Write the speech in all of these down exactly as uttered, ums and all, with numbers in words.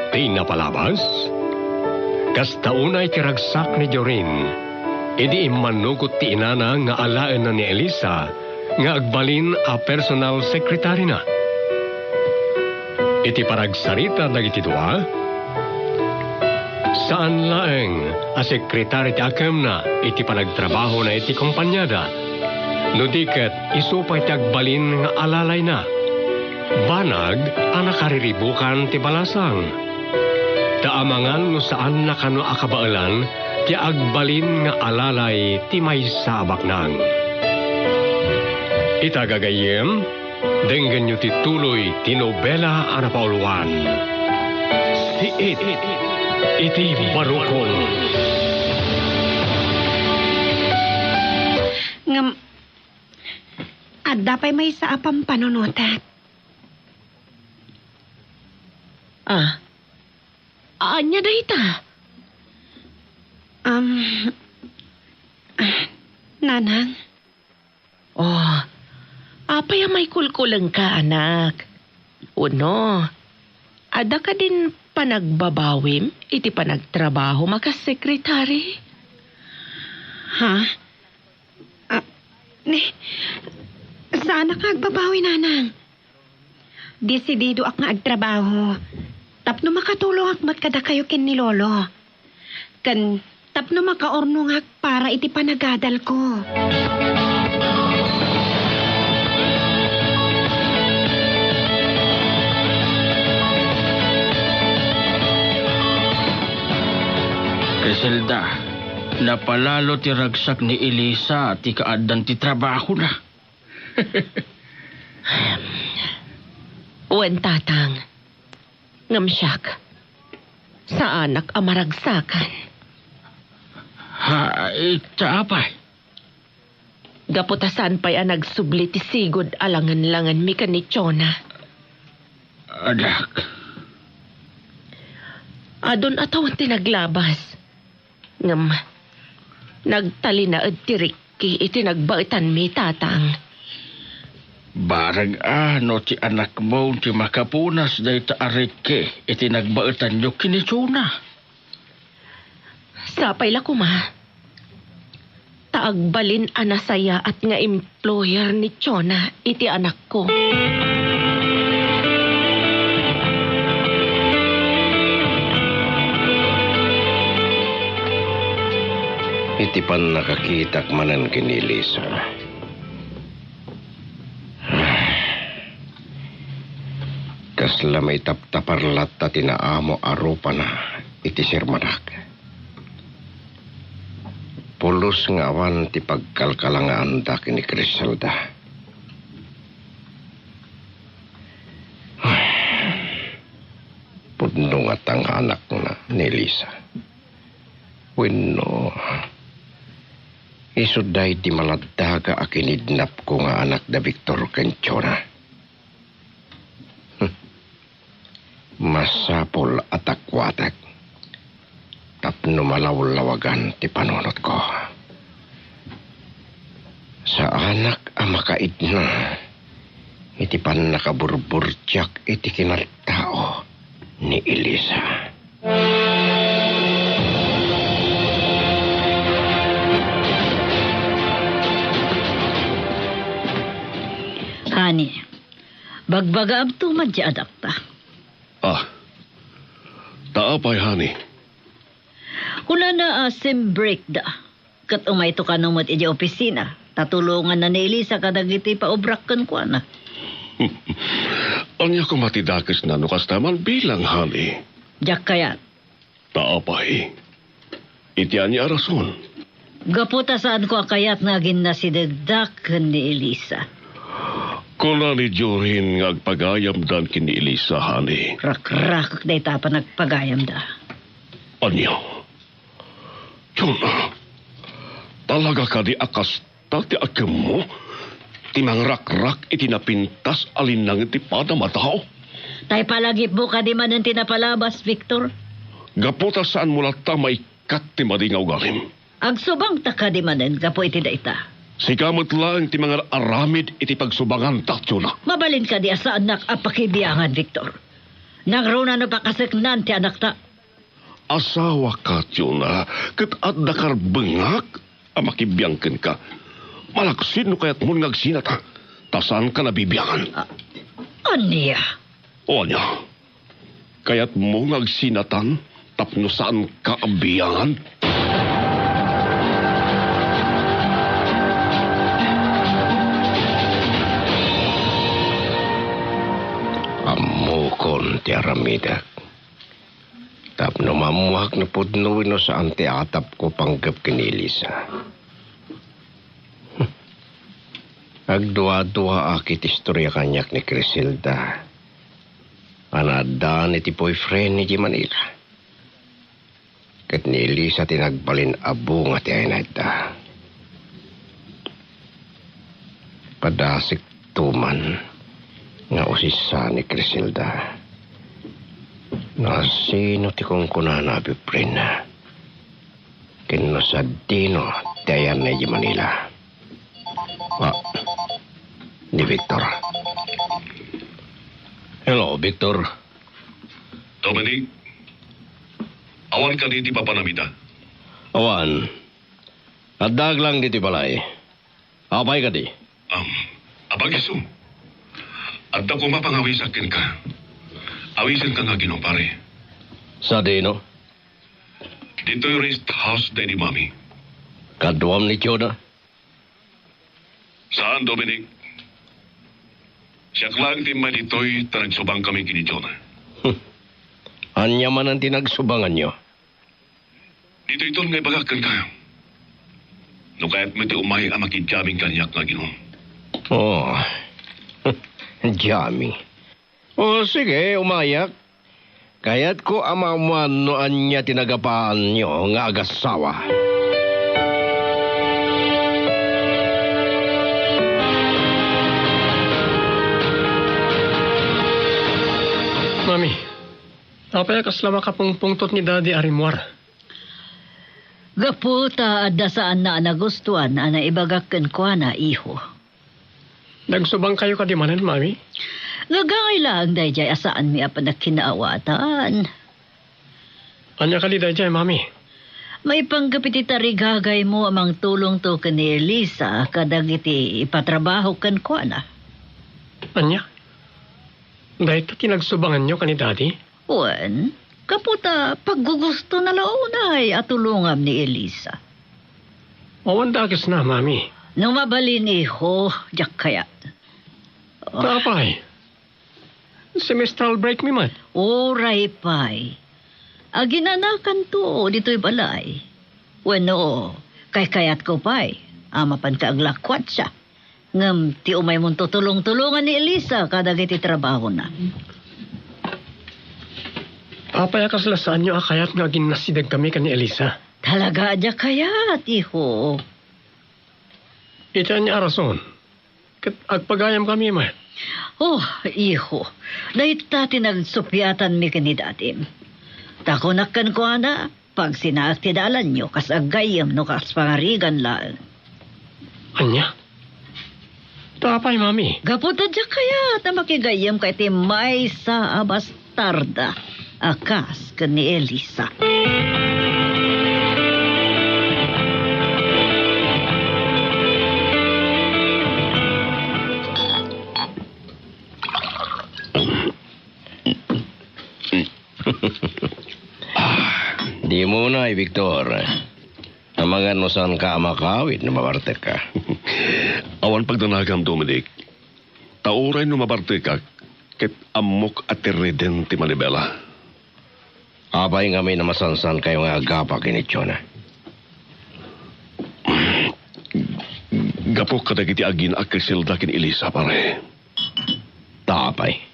Ti napalabas, kasta unay ti ragsak ni Jorin idi immanugot ti inana nga alaenna ni Elisa nga agbalin a personal secretary-na. Iti panagsarita dagiti dua, saan laeng a sekretari ti akemna iti panagtrabahona iti kompaniada, no di ket isu pay ti agbalin nga alalayna. Banag a nakariribukan ti balasang. Ta amangan no saanna kano a kabaelan ti agbalin nga alalay ti maysa a baknang. Ita gagayyem, denggenyo ti tuloy ti nobela a napauluan, Siit iti Barukon. Ngem, adda pay maysa a pampanunotek. Ah, ania dayta? Um, ah, Nanang. Oh, apay a maikulkulengka, anak? Wenno, adda kadin panagbabawim iti panagtrabahom a kas sekretari? Ha? Ah, ni, saanak nga agbabawi, Nanang. Desididoak nga agtrabaho tapno makatulongak met kadakayo ken ni Lolo. Ken tapno makaurnongak para iti panagadalko. Criselda, napalalo ti ragsak ni Elisa ti kaaddan ti trabahona. Wen, Tatang. Ngem siak, saanak a maragsakan. Ha, ita apay? Gapu ta saan pay a nagsubli ti sigud a langenlangenmi ken ni Chona. Anak. Adun a tawen ti naglabas. Ngem, nagtalinaed ti rikki iti nagbaetanmi, Tatang. Bareg a no ti anakmo ti makapunas dayta a rikki iti nagbaetanyo ken ni Chona. Sapay la koma. Ta agbalin a nasayaat nga employer ni Chona iti anakko. Iti pannakakitak manen ken ni Elisa, kasla maitaptapar latta ti naamo a rupana iti sirmanak. Pulos nga awan ti pagkalkalangaanda ken ni Criselda. Pudno ngata nga anakna ni Elisa. Wenno, isu daydi maladdaga a kinidnapko nga anak da Victor ken Chona. Masapul a takuatek tapno malawlawagan ti panunotko. Saanak a makaidna iti pannakaburburtiak iti kinatao ni Elisa. Honey, bagbagaamto man ti adakta. Ah, ta apay, honey? Kunana a sem break da. Ket umayto kano met idiay opisina, ta tulonganna ni Elisa kadagiti paobrak kenkuana. Ania koma ti dakesna no kasta man bilang, honey? Diak kayat. Ta apay? Iti ania a rason? Gapu ta saanko a kayat nga aginnasidegda ken ni Elisa. Kuna ni Jorin nga agpagayamdan ken ni Elisa, honey. Rakrakek dayta a panagpagayamda. Ania? Chona, talaga kadi a kasta ti akemmo? Ti mangrakrak iti napintas a linnangen ti padam a tao? Ta ipalagipmo kadi manen ti napalabas, Victor? Gapu ta saanmo latta maikkat ti madi nga ugalim. Agsubangta kadi manen gapu iti dayta? Sika met laeng ti mangar-aramid iti pagsubanganta, Chona. Mabalin kadi a saannak a pakibiangan, Victor? Nangruna no pakaseknan ti anakta. Asawaka, Jonah, ket adda karbengak a makibiang kenka. Malaksid no kayatmon nga agsinata, ta saanka nabibiangan. A-, ania? O ania? Kayatmo nga agsinatan tapno saanka a biangan? Ammokon ti aramidek. Tapno maammoak no pudno wenno saan ti atapko panggep ken ni Elisa. Agduaduaak iti istoria kaniak ni Criselda a naaddaan iti boyfriend idiay Manila. Ket ni Elisa ti nagbalin a bunga ti inayatda. Padasekto man nga usisa ni Criselda. No sino ti kunkunana a boyfriendna? Ken no sadino ti ayanna idiay Manila? Ah, ni Victor. Hello, Victor. Dominic, awan kadi ti papanamita? Awan. Addaak lang ditoy balay. Apay kadi? Um, apag-isu. Adda koma pangawisak kenka. Awisenka nga agino, pare. Sadino? Ditoy rest house daydi Mami. Kaduam ni Jonah? Saan, Dominic. Siak laeng ti immay ditoy ta nagsubangkami ken ni Jonah. Ania manen ti nagsubanganyo? Ditoyton nga ibagak kenka. No kayatmo ti umay a makijamming kaniak nga agino. Oh. Jamming. O, sige, umayak. Kayatko a maammoan no ania ti nagapaanyo nga agassawa. Mami, apay a kasla makapungpungtot ni Daddy a rimmuar? Gapu ta adda saanna a nagustuan a naibagak kenkuana, iho. Nagsubangkayo kadi manen, Mami? Nagangay laeng daydiay a saanmi a panagkinaawatan. Ania kadi daydiay, Mami? Maipanggep iti tarigagaymo a mangtulongto ken ni Elisa kadagiti ipatrabaho kenkuana. Ania? Dayta ti nagsubanganyo ken ni Daddy? Wen, gapu ta paggugustona la unay a tulongam ni Elisa. Awan dakesna, Mami. No mabalin, iho, diak kayat. Ta apay? Semestral break mi met. Uray pay. Aginanakanto ditoy balay. Wenno, kaykayatko pay a mapanka aglakuatsa. Ngem ti umaymonto tulong-tulongan ni Elisa kadagiti trabahona. Apay a kasla saanyo a kayat nga aginnasidegkami ken ni Elisa? Talaga a diak kayat, iho. Iti ania a rason? Ket agpagayamkami met. Oh, iho, dayta ti nagsuppiatanmi ken ni dadim. Ta kunak kenkuana, pagsinaek ti dalanyo kas aggayyem no kas pangarigan laeng. Ania? Ta apay, Mami? Gapu ta diak kayat a makigayyemka iti maysa a bastarda a kas ken ni Elisa. Dimo unay, Victor. Amangan no saanka a makaawid no mabartekka. Awan pagdanagam, Dominic. Ta uray no mabartekak, ket ammok a tirriden ti manibela. Apay ngamin a masansankayo nga agapa ken ni Jonah? Gapu kadagiti agina a Criselda ken Elisa, pare. Ta apay?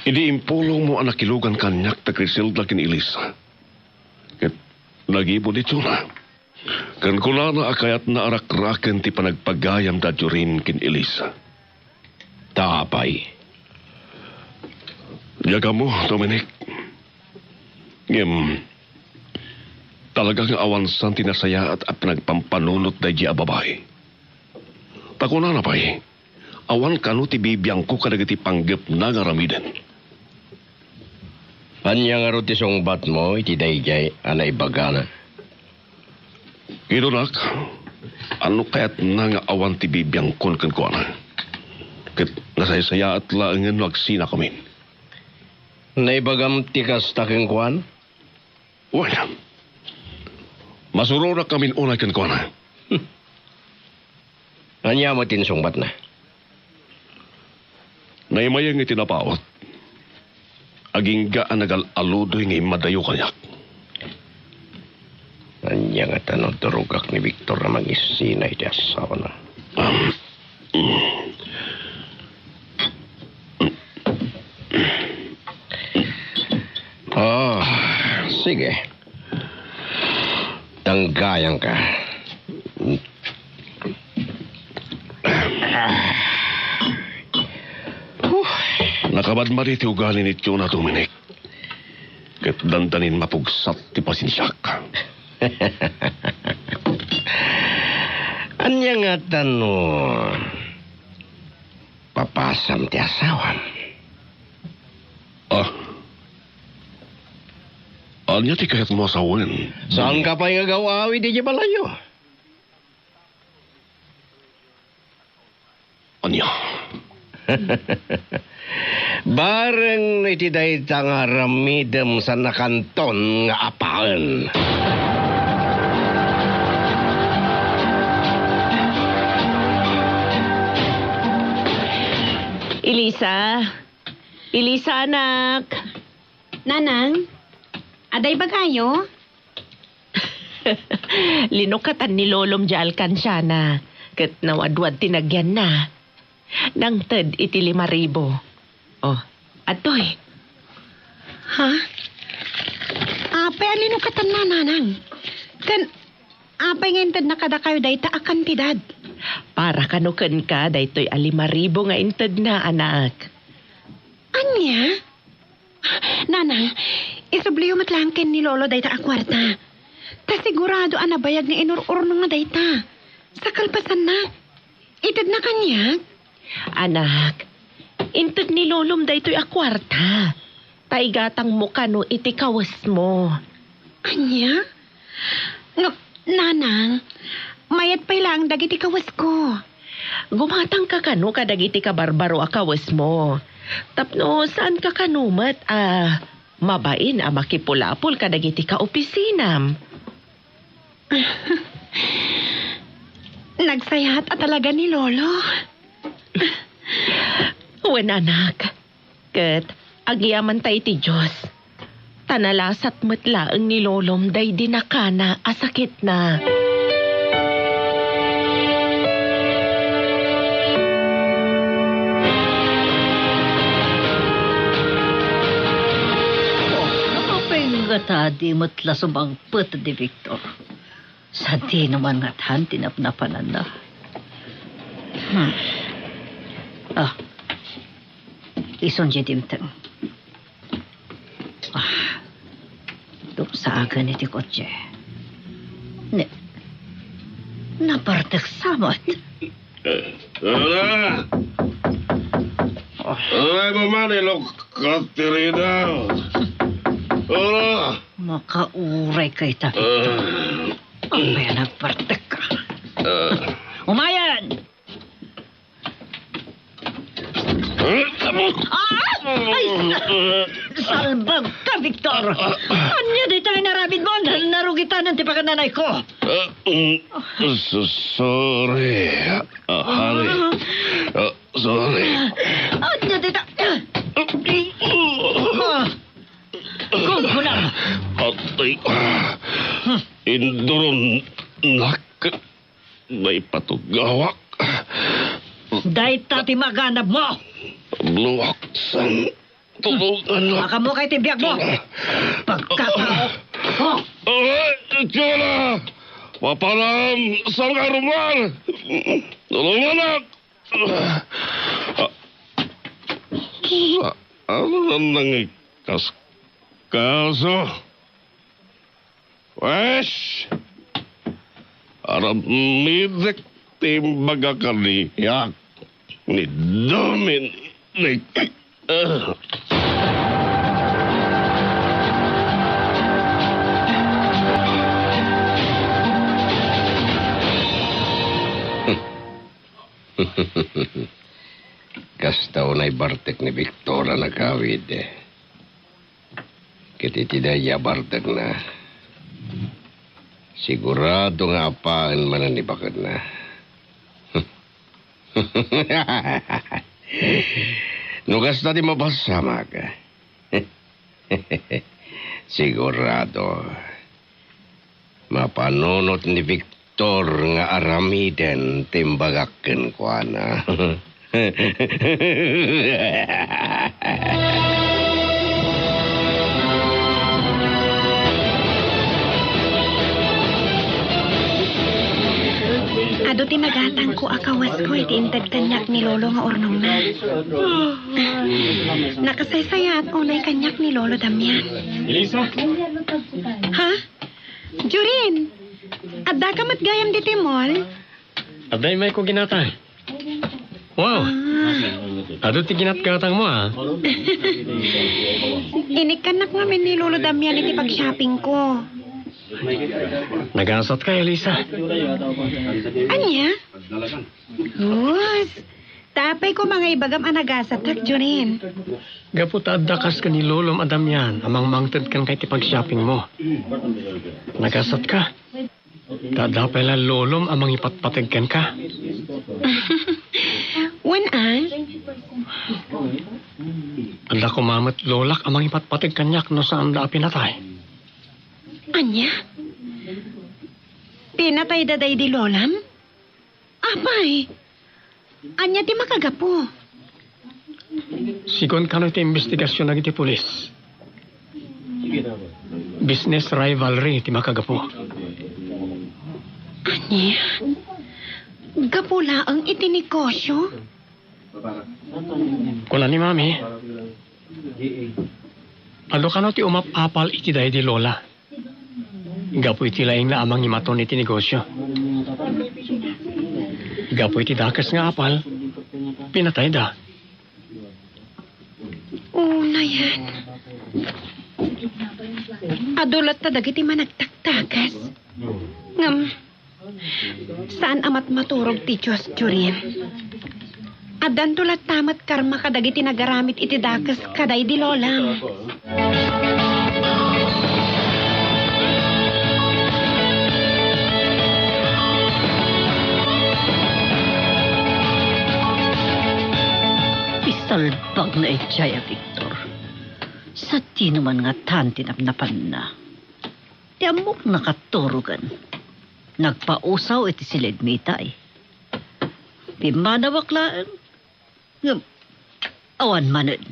Idi impulongmo a nakilugan kaniak da Criselda ken Elisa, ket nagibud ni Jonah. Ken kunana a kayatna a rakraken ti panagpagayam da Jorin ken Elisa. Ta apay? Diak ammo, Dominic. Ngem, talaga nga awan saan ti nasayaat a panagpampanunot daydiay a babai. Ta kunana pay, awan kano ti bibiangko kadagiti panggepna nga aramiden. Ania ngarud ti sungbatmo iti daydiay a naibagana? Kinunak, no kayatna nga awan ti bibiangkon kenkuana. Ket nasaysayaat laengen no agsinakamin. Naibagam ti kasta kenkuana? Wen, masurorakkamin unay kenkuana. Ania met ti insungbatna? Naimayeng iti napaut. Agingga a nagal-aludoy nga immadayo kaniak. Ania ngata no durogak ni Victor a mangisina iti asawana? Um, Ah, sige. Tanggayangka. Huh. Nakamadmadi ti ugali ni Tiona, Dominic. Ket dandanin mapugsat ti pasensiak. Ania ngata no papasam ti asawam? Ah. Ania ti kayatmo a sawen? Saanka pay nga agaw-awid idiay balayyo? Ania? Bareng iti dayta nga aramidem, saannakanton nga apaen. Elisa, Elisa, anak. Nanang, adda ibagayo? Linukatan ni Lolom diay alkansiana, ket nawadwad ti nagyanna. Nangted iti lima ribu. Oh, adtoy. Ha? Apay a linukatanna, nanang? Ken apay nga intedna kadakayo dayta a kantidad? Para kano kenka daytoy a lima ribu nga intedna, anak. Ania? Nanang, isubliyo met laeng ken ni Lolo dayta a kuarta. Ta sigurado a nabayag nga inur-urnongna dayta. Sa kalpasanna, itedna kaniak. Anak, inted ni Lolom daytoy a kuarta. Ta igatangmo kano iti kawesmo. Ania? Nga, nanang, mayat pay laeng dagiti kawesko. Gumatangka kano kadagiti kabarbaro a kawesmo. Tapno saanka kano met a mabain a makipulapol kadagiti kaopisinam. Nagsayaat a talaga ni Lolo. Wen, anak. Ket agyamanta iti Dios, ta nalasat met laeng ni Lolom daydi nakana a sakitna. Oh, napapengngata di met la sumangpet di Victor. Sadino man ngatan ti napnapananna. Hmm. Ah. Isun diay dimteng. Ah. Tumsagen iti kotse. Ne. Naparteksa met. Eh, ala! Oh. Ala, mamani, lo, Katerina! Ala! Makauray ka ita, Victor. Ah. Apay a nagpartek ka? Ah. Umayen! Ah! Ay! Salbag ka, Victor! Ania dayta nga inaramidmo? Na-, narugitanan ti pagananayko. Ah, mm, so-, sorry, ah, honey. Ah, sorry. Ania dayta? Ah! Guggunam! Atay ko. Induronnak. Naipatugawak. Dayta ti maganabmo. Luwaksan. Tulungan. Makaammoka iti biagmo. Pagkatao. Oh. Ay, Tiona! Papanam, saan ka rumal? Tulunganak! Saan nangikaskaso? Wes! Aramidek ti imbaga kaniak ni Dominic. Ah. Kasta unay bartek ni Victor a nakawid. Ket iti daydiay a bartekna, sigurado nga apaen manen ni bakedna. No kasta ti mapasamak, sigurado, mapanunot ni Victor nga aramiden ti imbagak kenkuana. Adu ti nagatangko a kawasko iti inted kaniak ni Lolo nga urnongna. Nakasaysayaat unay kaniak ni Lolo Damian. Elisa? Ha? Jorin, addaka met gayam ditoy mall? Adda imayko ginatang. Wow! Ah. Adu ti ginatgatangmo, ah. Inikkannak ngamin ni Lolo Damian iti pag-shoppingko. Nagasatka, Elisa. Ania? Sus, ta apay koma nga ibagam a nagasatak, Jorin? Gapu ta adda kas ken ni Lolom a Damian a mangmangted kenka iti pag-shoppingmo. Nagasatka. Ta adda pay la Lolom a mangipatpateg kenka. Wen a? Adda koma met Lolak a mangipatpateg kaniak no saanda a pinatay. Ania? Pinatayda daydi Lolam? Apay, ania ti makagapu? Sigun kano iti imbestigasion dagiti pulis, business rivalry ti makagapu. Ania? Gapu laeng iti negosio? Kuna ni Mami, adu kano ti umap-apal iti daydi Lola? Gapu iti laingna a mangimaton iti negosio. Gapu iti dakes nga apal, pinatayda. Unayen. Adu latta dagiti managdakdakes. Ngem, saan a matmaturog ti Dios, Jorin. Addanto latta met karma kadagiti nagaramid iti dakes kadaydi Lolam. Isalbagna idiay a Victor. Sadino man ngatan ti napnapanna? Ti ammok nakaturogen. Nagpausaw iti siled mi itay. Pimmanawak laeng. Ngem, awan manen.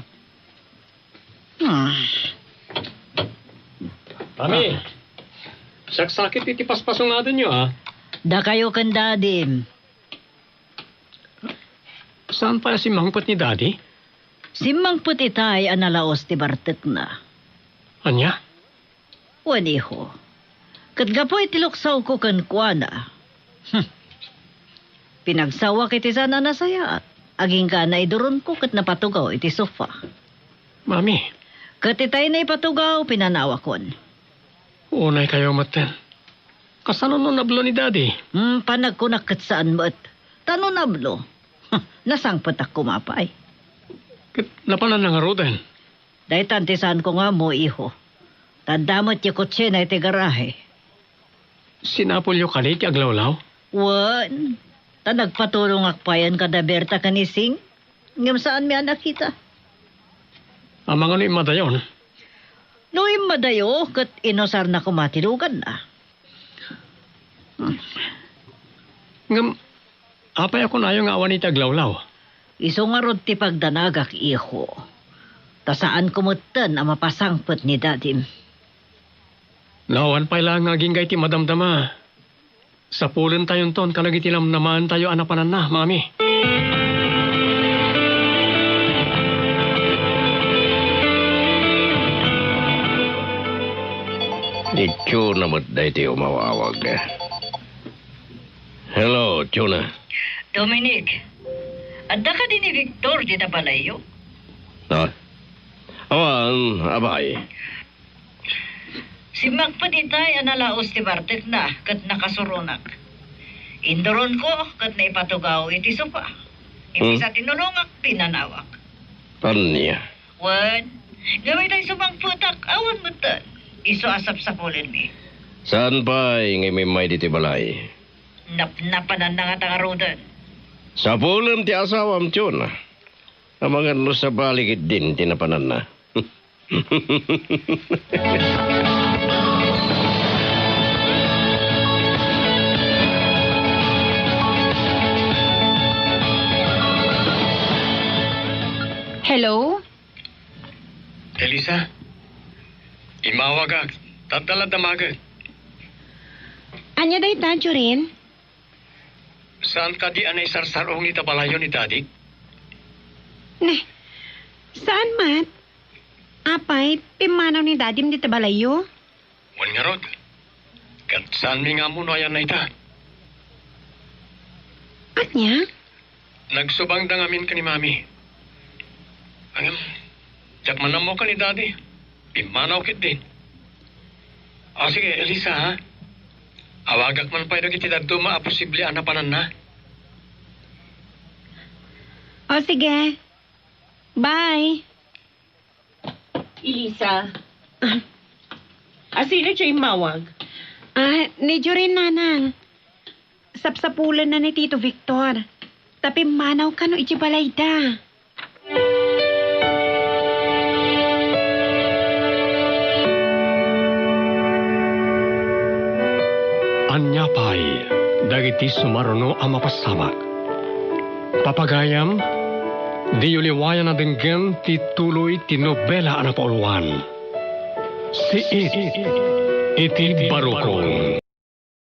Hmm. Mami, saksakit iti paspasungadenyo, a? Dakayo ken Dadim. Saan pay a simmangpet ni Dadi? Simmangpet itay a nalaos ti bartekna. Ania? Wen, iho. Ket gapu iti luksawko kenkuana, hmm, pinagsawak iti saan a nasayaat. Agingga naiduronko ket napatugaw iti sofa. Mami. Ket itay naipatugaw, pinanawakon. Unay kayo metten. Kasano no nablo ni Daddy? Hmm, panagkunak ket saan met. Ta no nablo, nasangpetak koma pay. Ket napananna ngaruden? Daytan ti saanko nga ammo, iho. Ta adda met ti kotsena iti garahe. Sinapulyo kadi ti aglawlaw? Wen, ta nagpatulongak payen kada Berta ken Ising, ngem saanmi a nakita. Amangan no immadayon? No immadayo, ket inusarna koma ti luganna. Ngem, apay a kunayo nga awan iti aglawlaw? Isu ngarud ti pagdanagak, iho. Ta saanko metten a mapasangpet ni Dadim. No awan pay laeng nga agingga iti madamdama, sapulentayonton kadagiti namnamaentayo a napananna, Mami. Ni Chona met daytoy umawawag. Hello, Chona. Dominic, adda kadi ni Victor dita balayyo? Ha? Awan, abay. Simmangpet itay a nalaos ti bartekna ket nakasuronak. Induronko ket naipatugaw iti sofa. Hmm? Imbes a tinulongak, pinanawak. Ania? Wen, ngem itay sumangpetak, awan metten. Isu a sapsapulenmi. Saan pay nga immay ditoy balay? Napnapananna ngata ngaruden. Sapulem ti asawam, Chona. Amangan no sabali ketdin ti napananna. Hello? Elisa, immawagak. Tattan la damagek. Ania dayta, Jorin? Saan kadi a naisarsar-ong ita balayyo ni Dadik? Ne, saan met? Apay, pimmanaw ni Dadim dita balayyo? Wen ngarud, ket saanmi nga ammo no ayanna ita. Ania? Nagsubangda ngamin ken ni Mami. Ngem, diak man ammo ken ni Daddy. Pimmanaw ketdin. O, sige, Elisa, ha? Awagak man pay dagiti dadduma a posible a napananna. O, sige. Bye. Elisa. Ah. Asino ti immawag? Ah, ni Jorin, nanang. Sapsapulenna ni Tito Victor. Ta pimmanaw kano iti balayda. Ania pay dagiti sumaruno a mapasamak? Papagayam, diyo liwayan a denggen ti tuloy ti nobela a napauluan. Siit iti barukon.